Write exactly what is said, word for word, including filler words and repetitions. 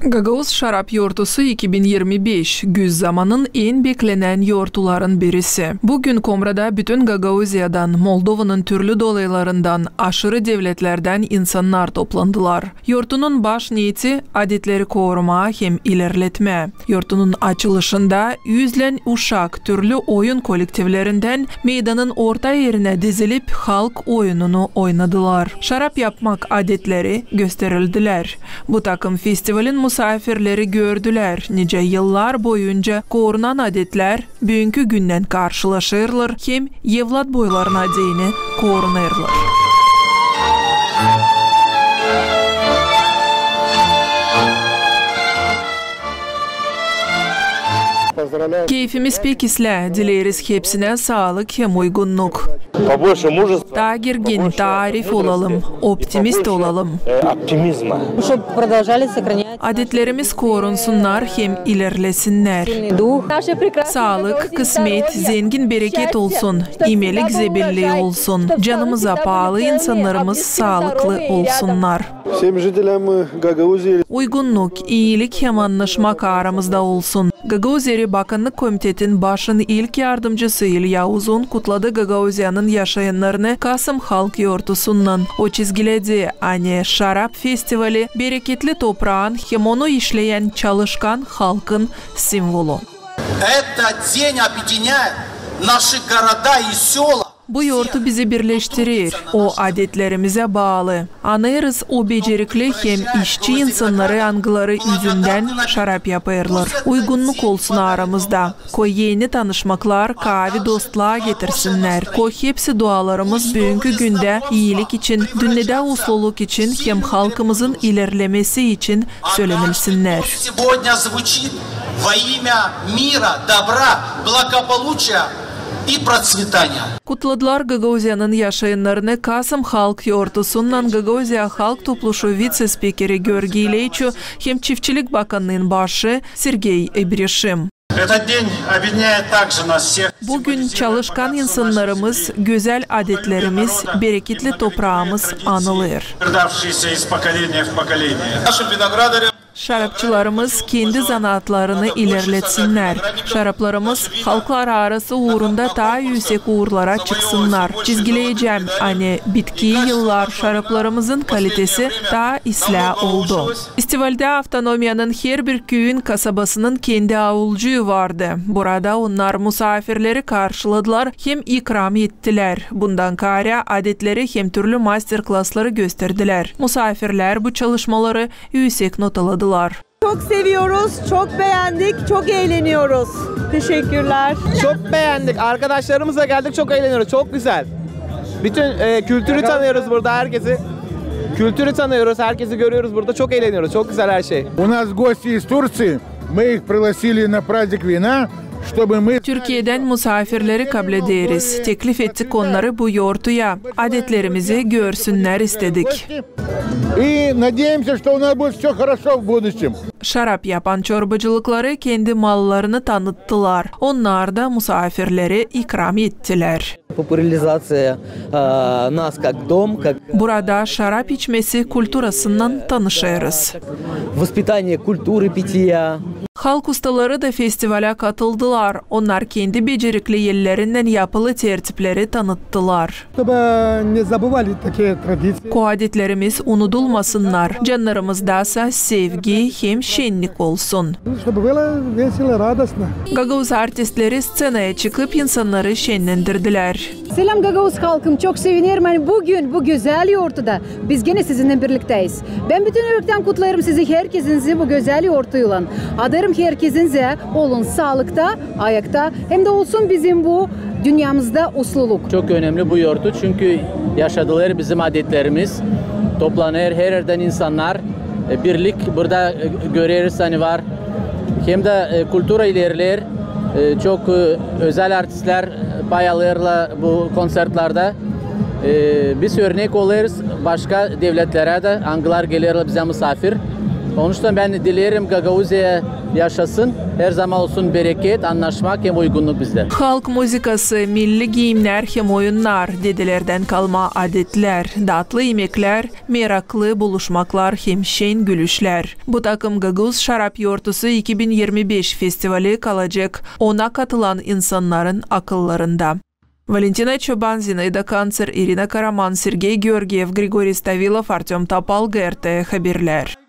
Gagauz şarap yortusu iki bin irmi beş, güz zamanın en beklenän yortuların birisi. Büün Komrada bütün Gagauziyadan, Moldovanın türlü dolaylarından, aşırı devletlerdän insannar toplandılar. Yortunun baş neeti adetleri korumaa hem ilerletmää. Yortunun açılışında üz ilän uşak türlü oyun kolektivlerindän meydanın orta erinä dizilip halk oyununu oynadılar. Şarap yapmak adetleri gösterildilär. Bu takım festivalin musaafirleri gördülär, nicä yıllar boyunca korunan adetlär büünkü gündän karşılaşêrlar hem evlat boylarına deyni korunêrlar. Keyfimiz pek islää, dileeriz hepsinä saalık hem uygunnuk. Taa gergin, taa arif olalım, optimist olalım. Adetlerimiz korunsunnar hem ilerlesinnär. Saalık, kısmet, zengin bereket olsun, imelik zebellii olsun, canımıza paalı insannarımız saalıklı olsunnar. Всем жителям Гагаузии. Uygunnuk, iilik hem annaşmak aramızda olsun. Gagauz eri Bakannık komitetin başın ilk yardımcısı İlya Uzun kutladı Gagauziyanın yaşayannarını Kasım halk yortusunnan. O çizgiledi, ani şarap festivali bereketli topraın hem onu işleyän çalışkan halkın simvolu. Этот день объединяет наши города и сёла. Bu yortu bizi birleştirir. O adetlerimizä baalı. Anêêrız o becerikli hem işçi insannarı, angıları üzündän şarap yapêrlar. Uygunnuk olsun aramızda. Ko eni tanışmaklar, kaavi dostlaa getirsinnär. Ko hepsi dualarımız büünkü gündä iilik için, dünnedä usluluk için hem halkımızın ilerlemesi için sölenilsinnär. Сегодня звучит во имя мира, добра, благополучия и процветания. Kutladılar Gagauziyanın yaşayannarını Kasım halk yortusunnan Gagauziya Halk Topluşu vitse-spikeri Georgiy İleyçu hem Çiftçilik bakannıın başı Sergey Ebrişim. Этот день объединяет также нас всех. Büün çalışkan insannarımız, gözäl adetlerimiz, bereketli topraamız anılêr. Передавшиеся из поколения в поколение. Нашим виноградарям. Şarapçılarımız kendi zanaatlarını ilerletsinnär. Şaraplarımız halklararası uurunda taa üüsek uurlara çıksınnar. Çizgileyecäm, ani bitki yıllar şaraplarımızın kalitesi taa islää oldu. Festivaldä avtonomiyanın herbir küüyün, kasabasının kendi aulcuyu vardı. Burada onnar musaafirleri karşıladılar hem ikram ettilär. Bundan kaarä adetleri hem türlü master-klasları gösterdilär. Musaafirlär bu çalışmaları üüsek notaladılar. Çok seviyoruz, çok beğendik, çok eğleniyoruz. Teşekkürler. Çok beğendik. Arkadaşlarımızla geldik, çok eğleniyoruz. Çok güzel. Bütün, e, kültürü tanıyoruz burada, herkesi. Kültürü tanıyoruz, herkesi görüyoruz burada. Çok eğleniyoruz. Çok güzel her şey. У нас гости из Турции. Мы их пригласили на праздник вина, чтобы мы... Türkiyedän musaafirleri kablederiz. Teklif ettik onnarı bu yortuya. Adetlerimizi görsünnär istedik. И надеемся, что у нас будет всё хорошо в будущем. Şarap yapan çorbacılıkları kendi mallarını tanıttılar. Onnar da musaafirleri ikram ettilär. Популяризация, а, нас как дом, как... Burada şarap içmesi kulturasınnan tanışêrız. Воспитание культуры питья. Halk ustaları da festivalä katıldılar. Onnar kendi becerikli ellerinnän yapılı tertipleri tanıttılar. Чтобы не забывали такие традиции. Ko adetlerimiz unudulmasınnar, cannarımızdasa sevgi hem şennik olsun. Чтобы было весело, радостно. Gagauz artistleri sţenaya çıkıp insannarı şennendirdilär. Selam gagauz halkım, çok sevinerim, ani büün bu gözäl yortuda biz genä sizinnän birliktäyiz. Bän bütün ürektän kutlêêrım sizi, herkezinizi bu gözäl yortuylan. Adêêrım herkezinizä, olun saalıkta, ayakta, hem dä olsun bizim bu dünnämizda usluluk. Çok önemli bu yortu, çünkü yaşadılêr bizim adetlerimiz, toplanêr her erdän insannar, e, birlik burada, e, göreriz, ani var. Hem dä, e, kultura ilerleer, e, çok, e, özäl artistlär pay alêrlar bu konsertlerdä. E, biz örnek olêrız başka devletlerä dä, angılar gelerlär bizä musaafir. Onuştan bän dileerim, Gagauziya yaşasın, herzaman olsun bereket, annaşmak hem uygunnuk bizdä. Halk muzıkası, milli giimnär hem oyunnar, dedelerdän kalma adetlär, datlı imeklär, meraklı buluşmaklar hem şen gülüşlär. Bu takım Gagauz şarap yortusu iki bin irmi beş festivali kalacek ona katılan insannarın akıllarında. Valentina Çoban, Zinaida Kancer, İrina Karaman, Sergey Georgiev, Grigoriy Stavilov, Artöm Topal, G R T haberlär.